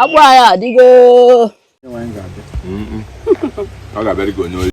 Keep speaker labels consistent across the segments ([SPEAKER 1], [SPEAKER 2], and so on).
[SPEAKER 1] Agbụ anyị adịgo.
[SPEAKER 2] Ọ ga-abịa dịka onye oyi.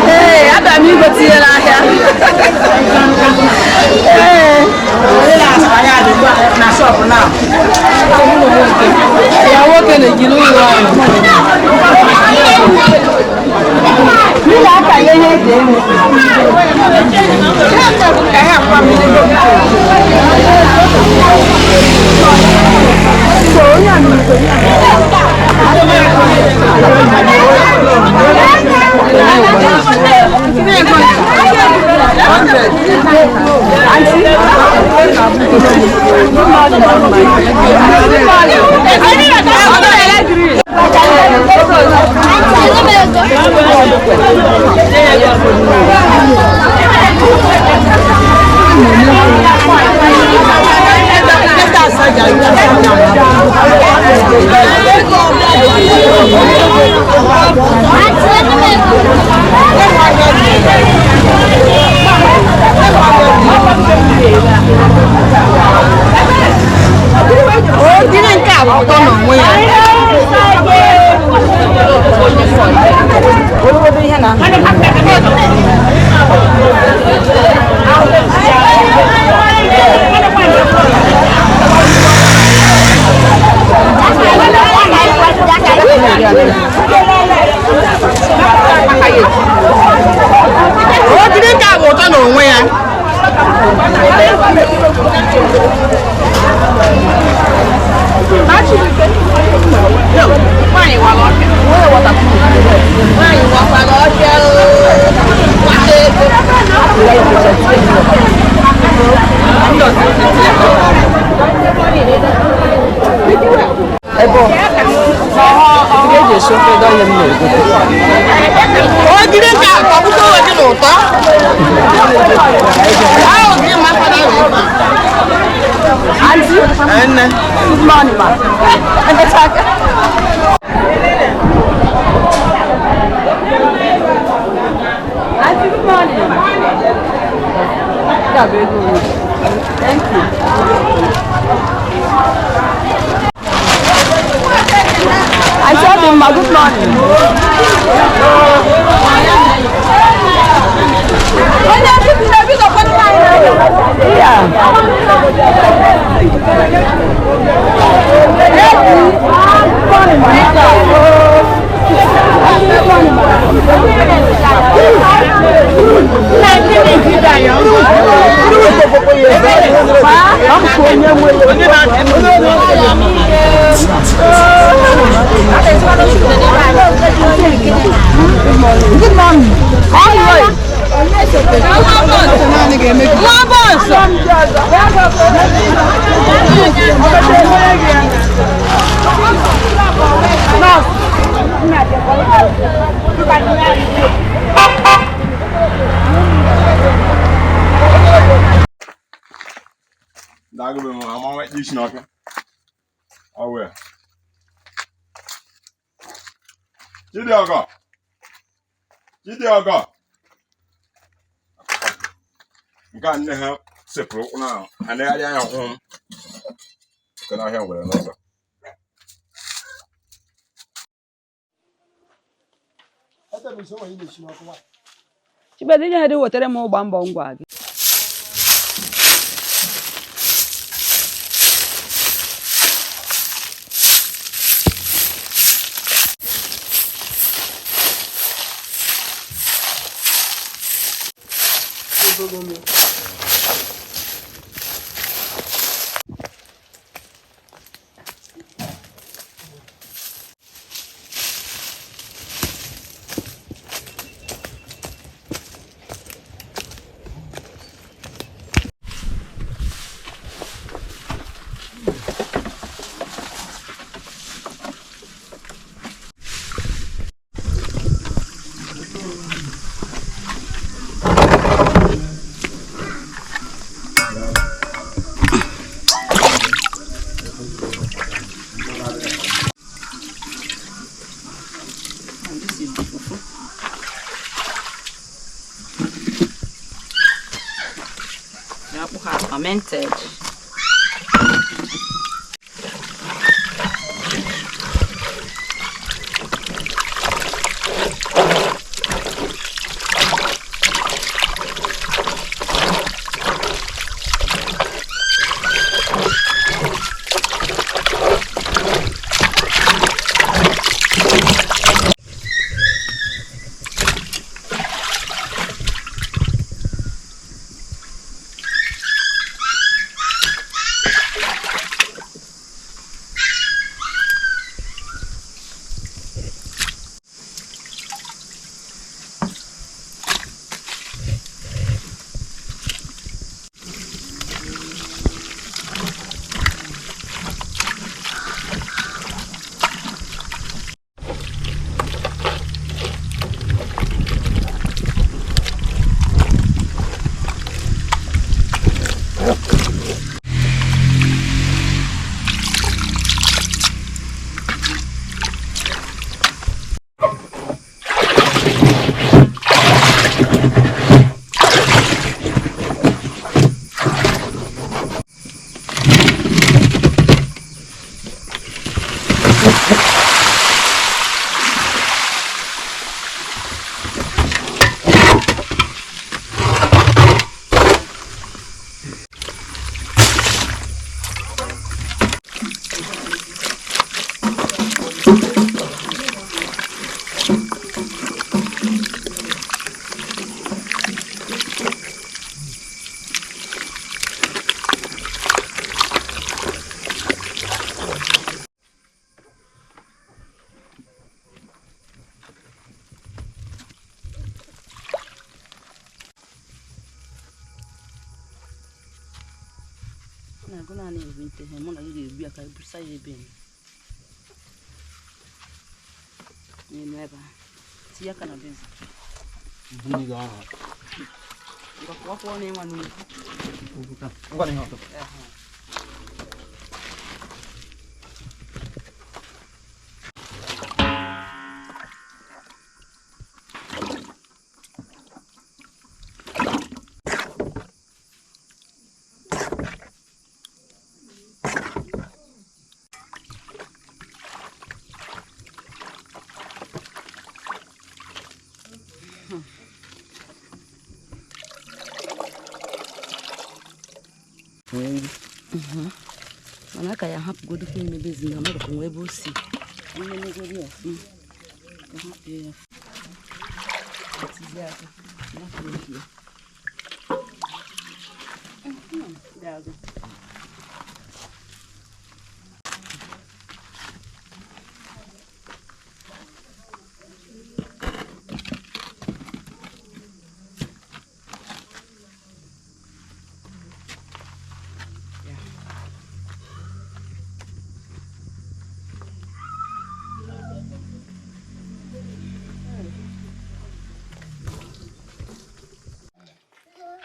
[SPEAKER 1] Ee, abịa m igote ihe n'ahịa. Ee.
[SPEAKER 3] Ya nwoke na-ejiri ụlọ ọrụ.
[SPEAKER 1] Mmiri aka ya ihe eji eme.
[SPEAKER 3] Ogiri nke a bụ ụtọ n'onwe ya. Ogiri nke a bụ ụtọ n'onwe ya.
[SPEAKER 1] Nwaanyị wakwara ọhịa oo. Nwata ego.
[SPEAKER 3] Ogiri nke a tọgbute onwe gị n'ụtọ. Ahụ ogiri ma fada wee ma.
[SPEAKER 1] Aunty,
[SPEAKER 3] Nne.
[SPEAKER 1] good morning, ma. Emechaka. Aunty, good morning. Yeah, very good. Thank you. I saw them, ma. Good morning. Yeah. Good morning. How are you?
[SPEAKER 3] Nwa bọnsụ.
[SPEAKER 2] Dagụ m ama isi n'ọka. Ọ wee. Chidiọgọ. Chidiọgọ. Nke a nne ha sepụrụ ụkwụ na anagharị anya hụ m. Nke n'ahịa nwere n'ụzọ.
[SPEAKER 1] Chibueze, ihe dị wetara m ụgba mbọ ngwa gị. Akpụ ha fermented. Na-agụ naanị ebu nte ha, mụ na gị ga-egbu ya ka ebusa ya ebe n'elu ebe a. Tinye aka na bezi. Ngwa pụọ pụọ n'ịnwa n'ugwu. Ehe. Mana aka ya hapụgodo n'ime bezi na mmadụ ka nwee ebe o si mmemegoro ya ọfụma ka hapụ ya tizie aka hapụ ya. Daalụ.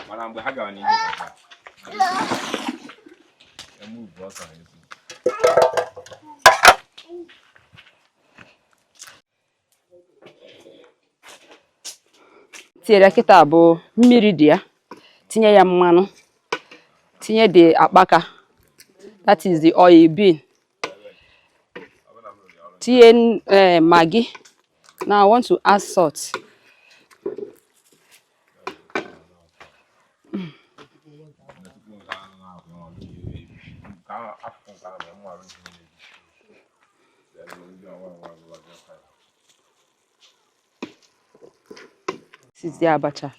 [SPEAKER 2] Mana mgbe ha gara n'ihu ka ọsọ ha esi.
[SPEAKER 1] Tinyere kịta bụ mmiri dị ya, tinye ya mmanụ, tinye the akpaka, that is the oil bean, tinye maggi. Now I want to add salt. This is the abacha.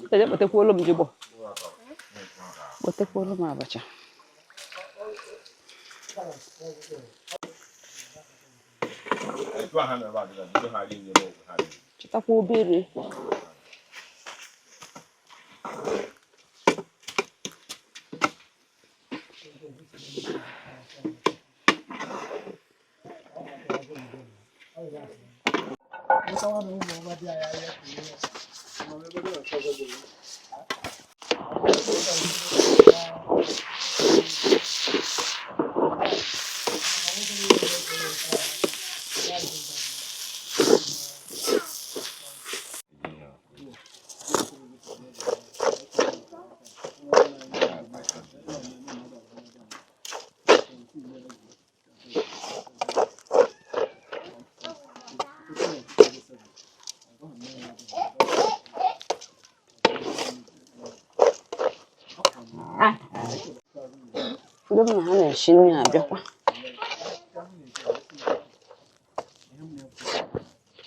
[SPEAKER 1] Kpotekwuolu m jigbo. Kpotekwuolu m abacha. Chịtakwa obere. Ndị m na ha na-eshi nri abịakwa.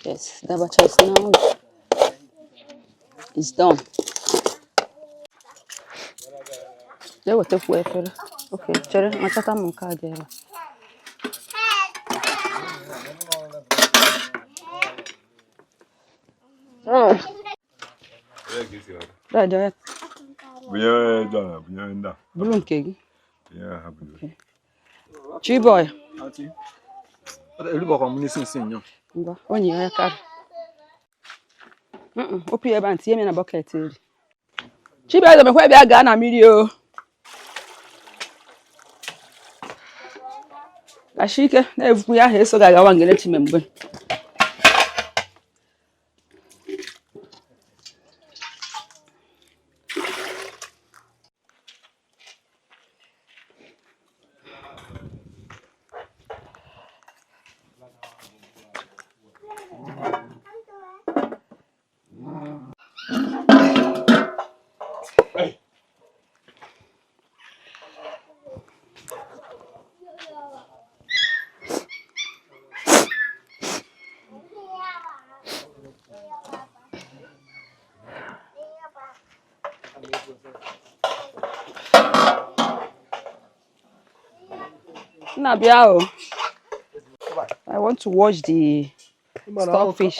[SPEAKER 1] Yes, the abacha is now is done. Jee wetakwu efere. Okay, chere, machata m nke a dị ebe a. Dad, oya,
[SPEAKER 2] Bunye John, bunye ndị a.
[SPEAKER 1] buru nke gị.
[SPEAKER 2] Bunye ha bunye.
[SPEAKER 1] Chiboy,
[SPEAKER 4] Elubọkwa m n'isi nsi nyọ.
[SPEAKER 1] Ngwa, onye ya karị. Opu ya ebe a, tinye m ya na bucket eri. Chibueze, mekwa bịa gaa na mmiri o. Kashi ike na-evukwu ya ahụ eso ga-agawa ngele chime mgbe. Nna bịa o. I want to wash the stockfish.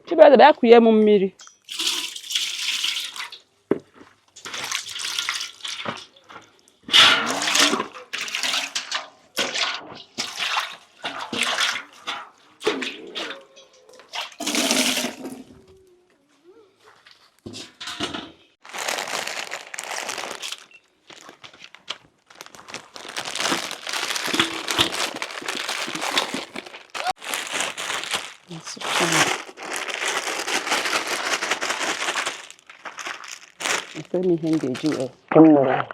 [SPEAKER 1] Chibueze, bịa kunye m mmiri. Ekwe m ihe m ga-eji wee kụ mmiri ahụ.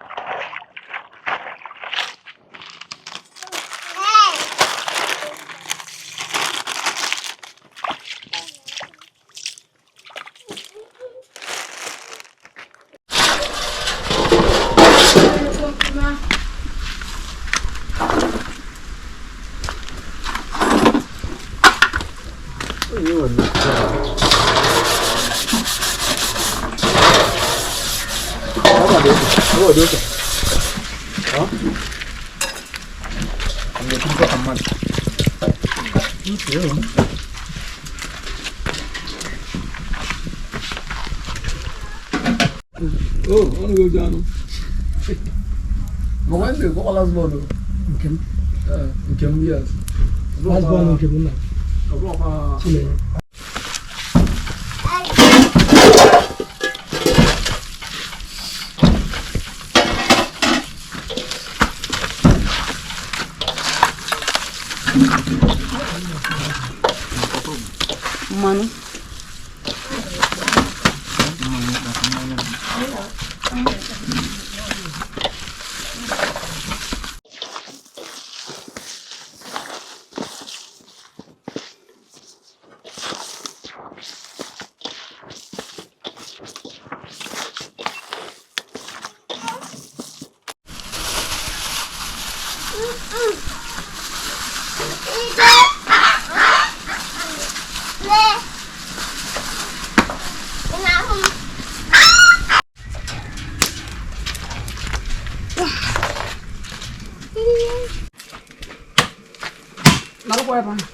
[SPEAKER 4] Oh, ọ na-eji anụ. Ma nwanne gị ọ last born o.
[SPEAKER 5] Nke m.
[SPEAKER 4] Eh, nke m, yes.
[SPEAKER 5] Last born nke m na
[SPEAKER 4] Ọ bụrụkwa
[SPEAKER 5] Chinenye.
[SPEAKER 1] Mmanụ. Nọrọkwa ebe ahụ.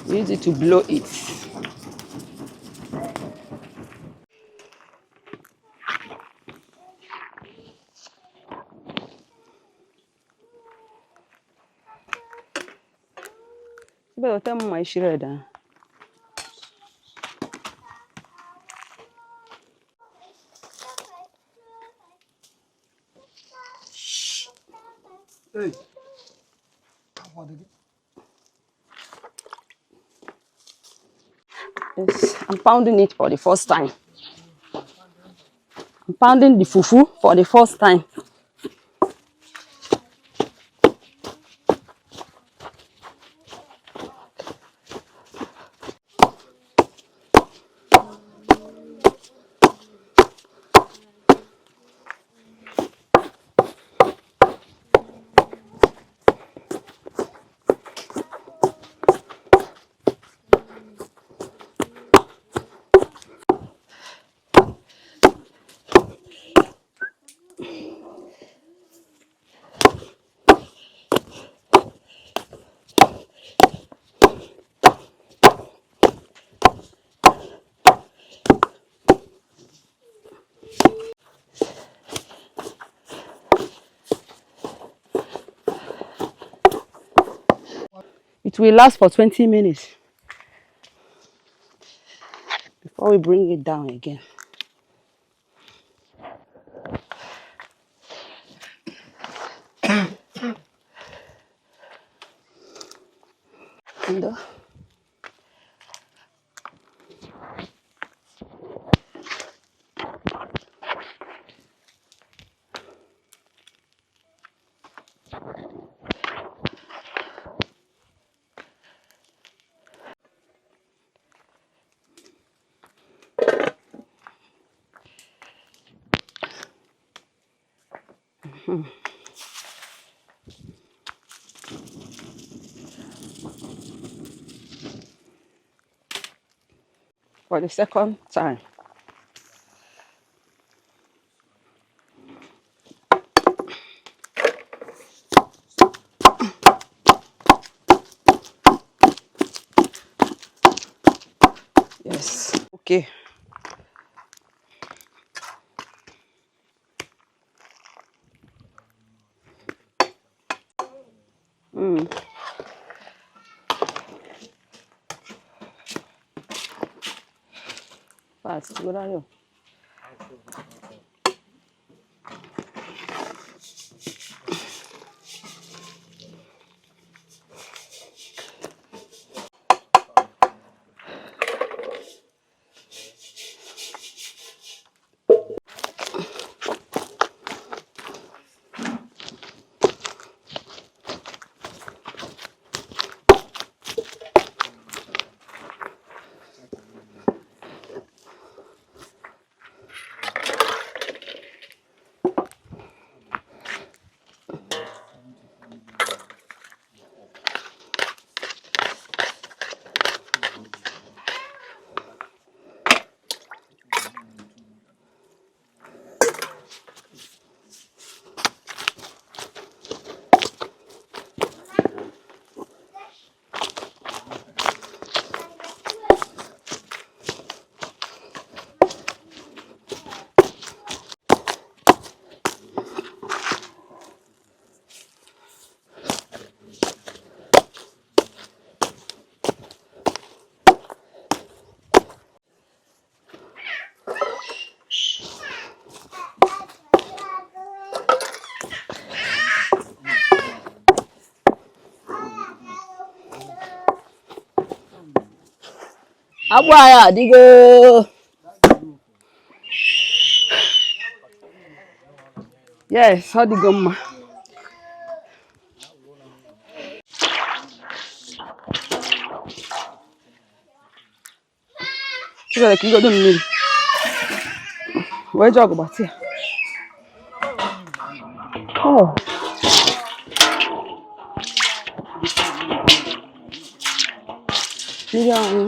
[SPEAKER 1] Use it to blow it. Weta mma ishiri ede ahụ.
[SPEAKER 4] Hey. Akwa dị gị.
[SPEAKER 1] Yes, I'm pounding it for the first time. I'm pounding the fufu for the first time. It will last for 20 minutes before we bring it down again. And, for the second time. Yes. Okay. Fast, where are you? Akpụ anyị adịgo. Yes, ọ dịgo mma. Chibere ka igodo mmiri wee jọgụ gbatị ya. Oh. Mmiri ọṅụṅụ.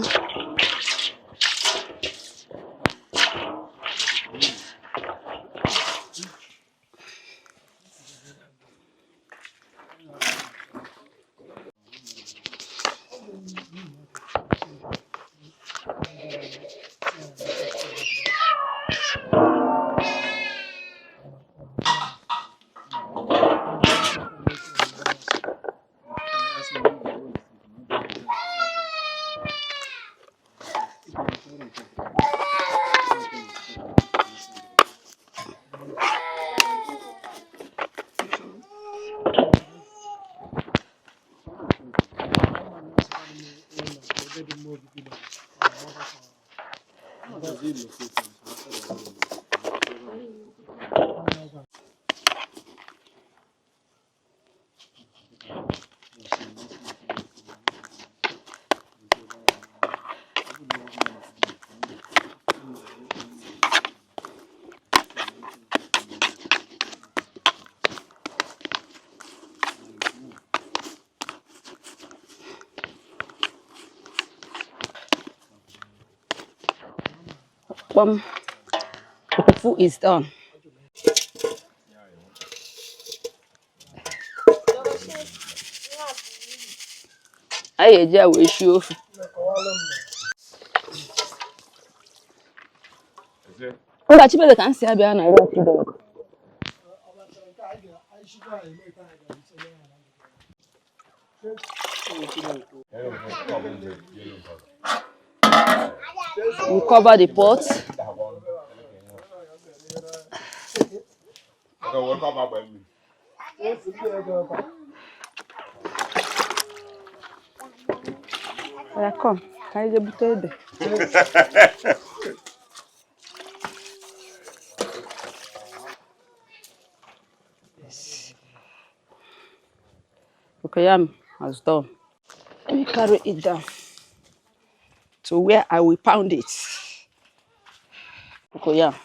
[SPEAKER 1] Kpọm. Fufu is done. Anyị ga-eji ya wee shie ofe. Mba, Chibeze ka m si abịa na ere dog. We cover the pot. Oya, come. Ka anyị jee bute ede. Yes. Cocoyam has done. Let me carry it down to where I will pound it. Cocoyam.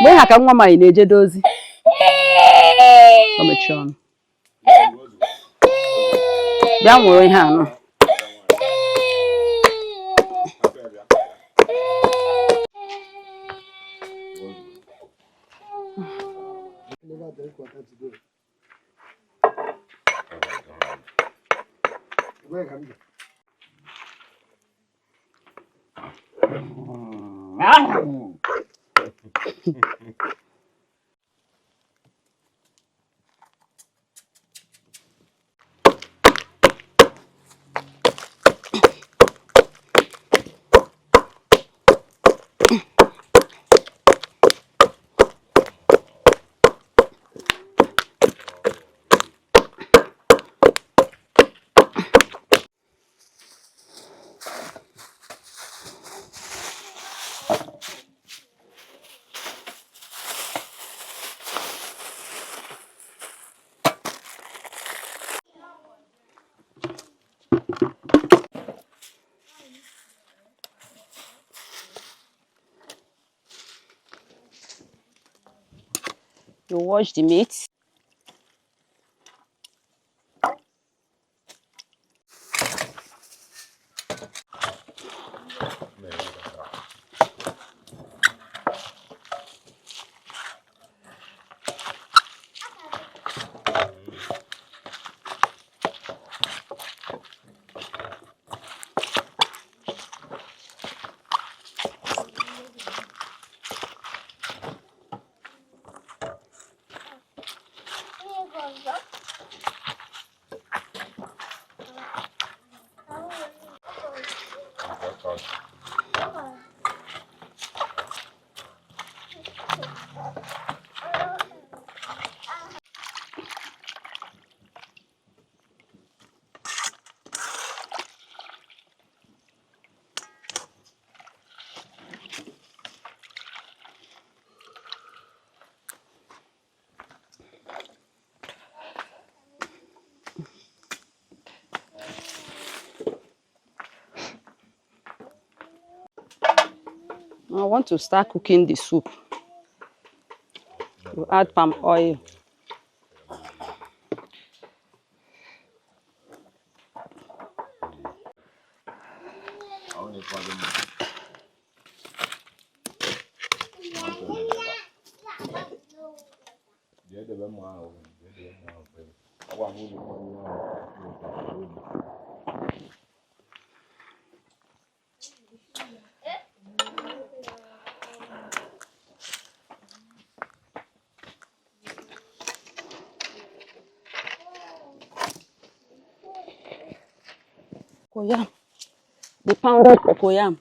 [SPEAKER 1] Mgbe ha ka nwa m anyị na-eje dozi. O mechie ọnụ. Bịa nwụrụ ihe anọ. You wash the meat. I want to start cooking the soup. You add palm oil. Cocoyam. The pounded cocoyam.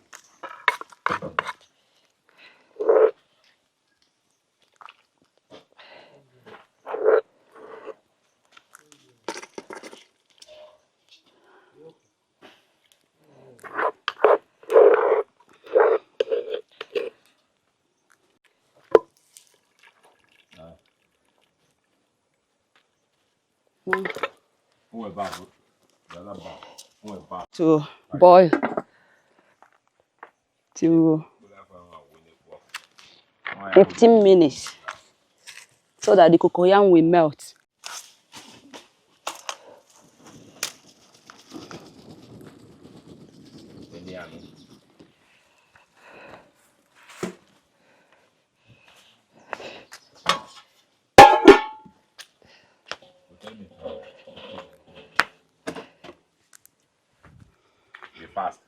[SPEAKER 1] To boil to 15 minutes so that the cocoyam will melt.
[SPEAKER 2] Be fast.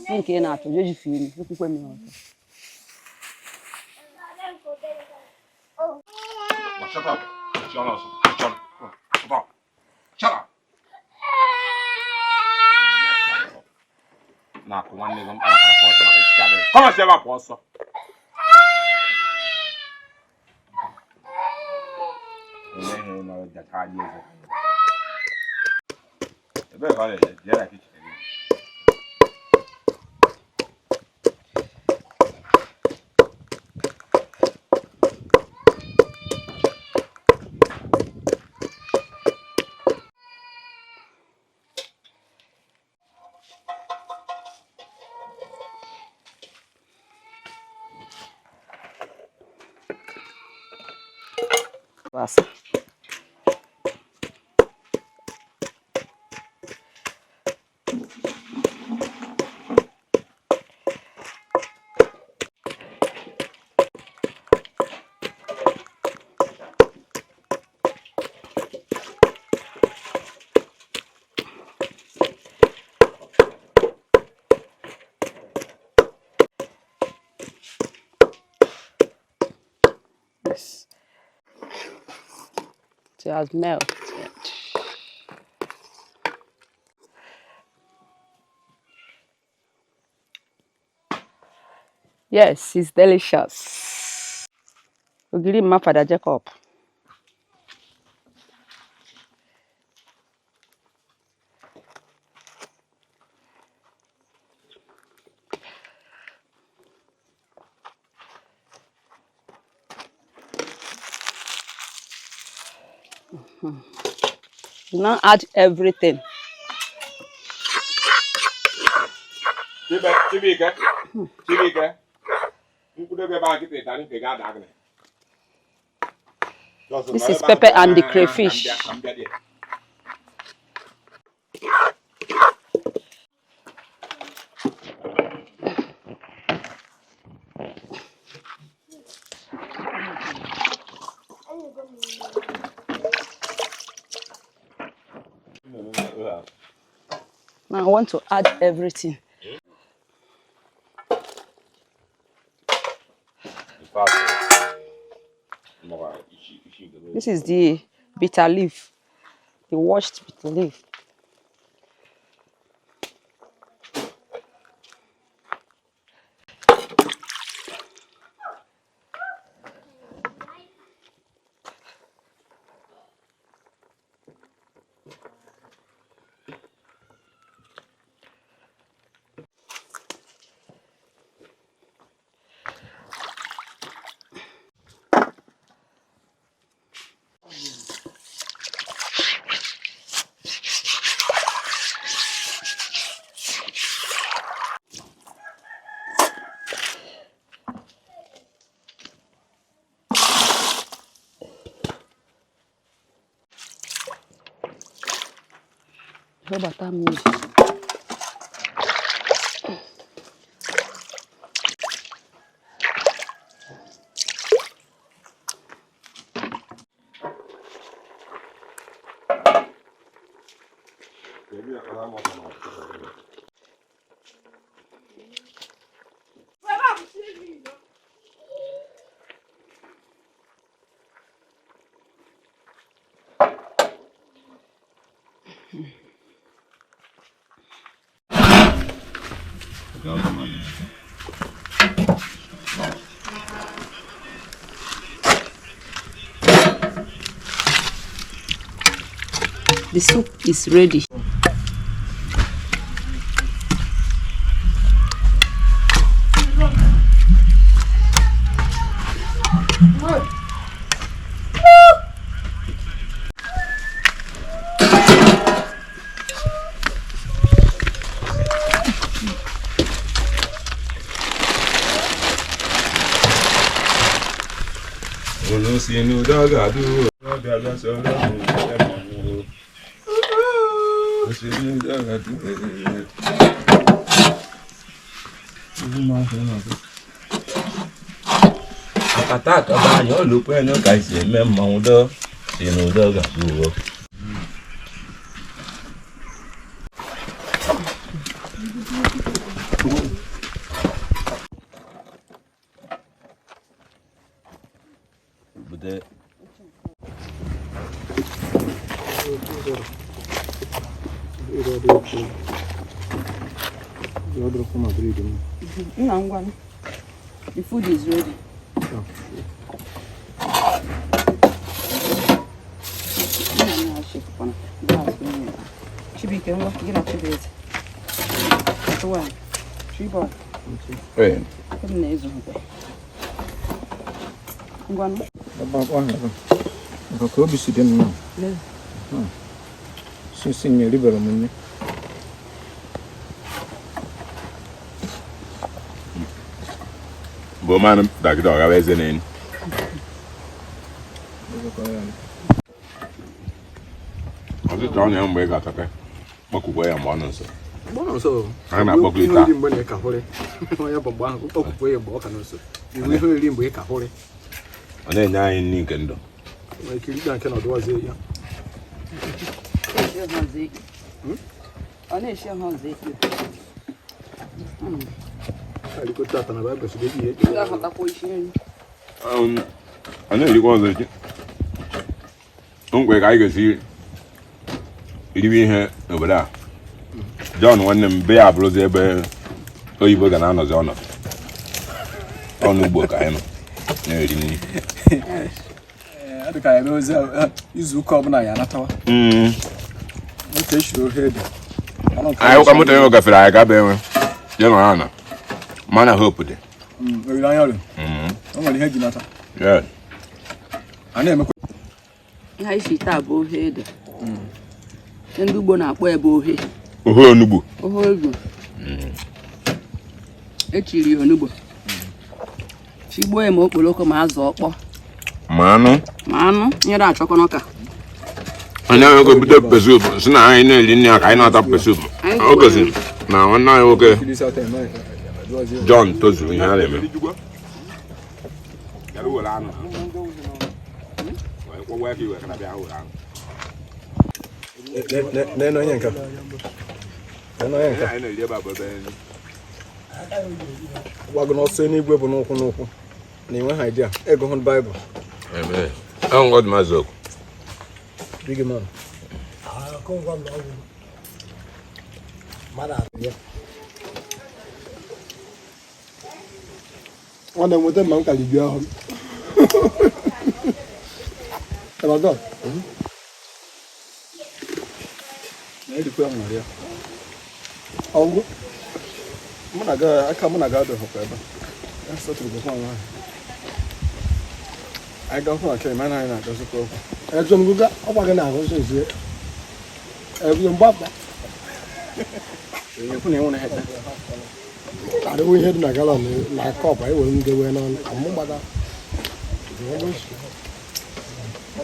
[SPEAKER 1] Nke ị na-achọ jeji firi ekwukwe m ya ọzọ.
[SPEAKER 2] Shut up. Shut up. Shut up. Shut up. Shut up. Na-akụ nwanne gị mkpara pọtụ maka isi adịghị. Kọma si ebe a pụọ ọsọ. Olee ihe nọrọ dacha anyị eze? Ebee ka ọ na-eje? Jee na kichin gị.
[SPEAKER 1] Passa. Yes. It has melted. Yes, it's delicious. Ogiri mma Father Jacob. You now add everything.
[SPEAKER 2] Chibuike, Chibuike, nkwudobe ebe ahụ kịta ịtarị nke ga-ada gị.
[SPEAKER 1] This is pepper and the crayfish. Now I want to add everything. This is the bitter leaf, the washed bitter leaf. Webata mmiri. The soup is ready.
[SPEAKER 2] Unu si n'udo ga-adụ ọbịa bịa soro m eme. Unu si n'udo ga-adụ. Akata akaba anyị olukwe enu ka esi eme mmanwụ do si n'udo ga-adụ. Bude
[SPEAKER 1] Nna ngwa, the food is ready. Nna m na-achịkwana glass mmiri. Chibuike ngwa, gị na Chibueze. Tụwa, Chiboy,
[SPEAKER 2] Ee.
[SPEAKER 1] m na-ezu nkwe. Ngwanụ.
[SPEAKER 4] Maka ka obi si dị m nnọọ. Sinsi nye eribere m nne.
[SPEAKER 2] Mgbe ọmanụ dagide ọgara eze n'enu. Ọtụtụ ọnya mgbe ị ga-achọta kpọkụkwe ya mgbe ọ nọ nso.
[SPEAKER 4] Mgbe ọ nọ nso.
[SPEAKER 2] Anyị na-akpọkụ
[SPEAKER 4] Ihe
[SPEAKER 2] taa.
[SPEAKER 4] ori mgbe na-eka hụrị. Onye bụ mgbe ahụ kpọkụkwe ya mgbe ọ ka nọ nso. Iwu ihe oriri mgbe ị ka hụrị.
[SPEAKER 2] Ọ na-enye anyị nri nke ndụ.
[SPEAKER 4] Nwere ike irikpa nke na ọdụwazie ya.
[SPEAKER 1] Ọ na-eshi ha ọzọ eke.
[SPEAKER 4] Arikọta ata na Baịbụl sị gị ihe.
[SPEAKER 1] Ị ga-ahọtakwa isi nri.
[SPEAKER 2] Ọ na-erikwa ọzọ echi. O nkwe ka anyị ga-esi riwe ihe n'obodo a. John nwanne m be ya abụrụzi ebe oyibo ga na-anọzi ọnọdụ. Ọnụ ugbo ka anyị nọ na-eri nri.
[SPEAKER 4] Ọ dị ka ya n'ozi izu ụka ọbụla ya anatawa. Oke eshiri ohe ede.
[SPEAKER 2] Anyị ụka moto enwe gafere anyị gaba enwe. Je nọrọ ana. Mana hope dị.
[SPEAKER 4] Olileanya ọrịa. O nwere ihe ji nata.
[SPEAKER 2] Yes.
[SPEAKER 4] A na-emekwa.
[SPEAKER 1] Ihe anyị si taa bụ ohe ede. Ndị ugbo na-akpọ ebe ohe.
[SPEAKER 2] Ohe onugbu.
[SPEAKER 1] Ohe ego. Echiri ya onugbu. Chigbuo ya ma okporoko ma azụ ọkpọ.
[SPEAKER 2] Ma anụ.
[SPEAKER 1] Ma anụ nyere achọkọnọka.
[SPEAKER 2] Anyị nwoke bute pepper soup si na anyị na-eri nri ya ka anyị na-ata pepper soup. O gosiri na nwanne anyị nwoke John tozuru ihe a na-eme.
[SPEAKER 4] Nene onye nka. Nene onye nka. Gwago n'ọsọ n'igwe bụ n'ụkwụ n'ụkwụ. Na enweghị idea. Ego hụ Baịbụl. Big man.
[SPEAKER 5] Nwanne m nweta mma m kara ibi ọhụrụ. Ramadan.
[SPEAKER 4] Na-erikwa ya nwere ya.
[SPEAKER 5] Ọgwụ.
[SPEAKER 4] Mụ na ga aka mụ na ga adọghịkwa ebe a. Ya sọtụrụ bụkwa nwa ahụ. Anyị gakwa nke mana anyị na-agazikwa okwu.
[SPEAKER 5] Ezo m gụga ọkwa gị na-ahụ nso nso. Ezo mgbapụ.
[SPEAKER 4] Ekwu na enwere ha.
[SPEAKER 5] Arịwo ihe dị na galọn na kọpụ anyị were ndewe n'ọnụ. Amụ gbada.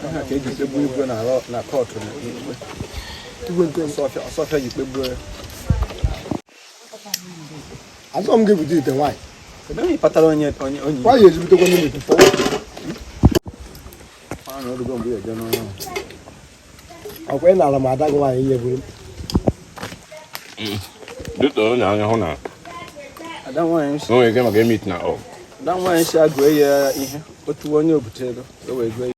[SPEAKER 4] Aha ka eji kpegbuo igwe na na kọtụ na ikpe.
[SPEAKER 5] Igwe nke
[SPEAKER 4] Ọsọfịa ji kpegbuo ya.
[SPEAKER 5] Azọ m ga-ebute ite nwaanyị.
[SPEAKER 4] Kedu onye kpatara onye onye onye
[SPEAKER 5] Nwaanyị ezibutekwa n'ime ite.
[SPEAKER 4] ahụ orugo mgbe ya eje n'ọrụ.
[SPEAKER 5] Ọkwa ị nara m ada gị nwaanyị ihe buru.
[SPEAKER 2] Dịka onye anya hụ na
[SPEAKER 4] Ada nwaanyị
[SPEAKER 2] o nwere ike maka emit na ọ.
[SPEAKER 4] Ada nwaanyị si agụọ ya ihe otu onye obute ego o wee gụọ.